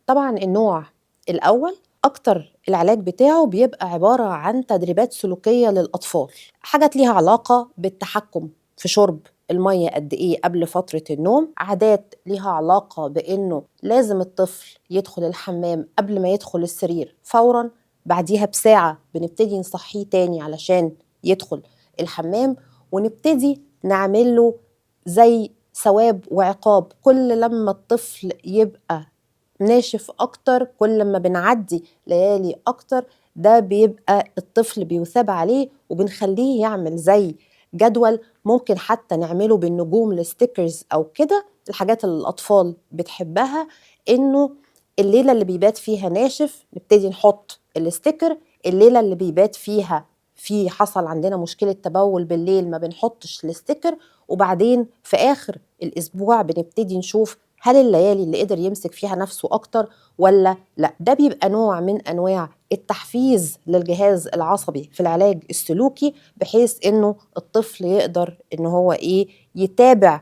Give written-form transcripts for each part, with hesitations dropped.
طبعا النوع الأول أكتر العلاج بتاعه بيبقى عبارة عن تدريبات سلوكية للأطفال، حاجات ليها علاقة بالتحكم في شرب المية قد إيه قبل فترة النوم، عادات ليها علاقة بإنه لازم الطفل يدخل الحمام قبل ما يدخل السرير فوراً، بعديها بساعة بنبتدي نصحيه تاني علشان يدخل الحمام، ونبتدي نعمل له زي ثواب وعقاب. كل لما الطفل يبقى ناشف أكتر، كل ما بنعدي ليالي أكتر، ده بيبقى الطفل بيثاب عليه، وبنخليه يعمل زي جدول ممكن حتى نعمله بالنجوم ال stickers أو كده، الحاجات اللي الأطفال بتحبها، إنه الليلة اللي بيبات فيها ناشف نبتدي نحط ال sticker، الليلة اللي بيبات فيها في حصل عندنا مشكلة تبول بالليل ما بنحطش ال sticker، وبعدين في آخر الأسبوع بنبتدي نشوف هل الليالي اللي قدر يمسك فيها نفسه أكتر ولا لا. ده بيبقى نوع من أنواع التحفيز للجهاز العصبي في العلاج السلوكي، بحيث إنه الطفل يقدر إن هو يتابع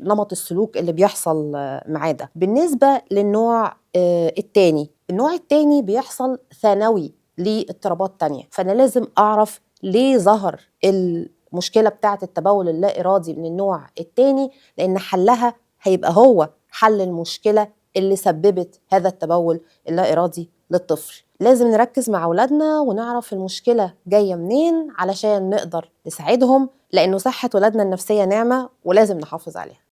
نمط السلوك اللي بيحصل معاه ده. بالنسبة للنوع التاني، النوع التاني بيحصل ثانوي لاضطرابات تانية، فأنا لازم أعرف ليه ظهر المشكلة بتاعة التبول اللا إرادي من النوع التاني، لأن حلها هيبقى هو حل المشكلة اللي سببت هذا التبول اللا إرادي للطفل. لازم نركز مع أولادنا ونعرف المشكلة جاية منين علشان نقدر نساعدهم، لأنه صحة ولادنا النفسية نعمة ولازم نحافظ عليها.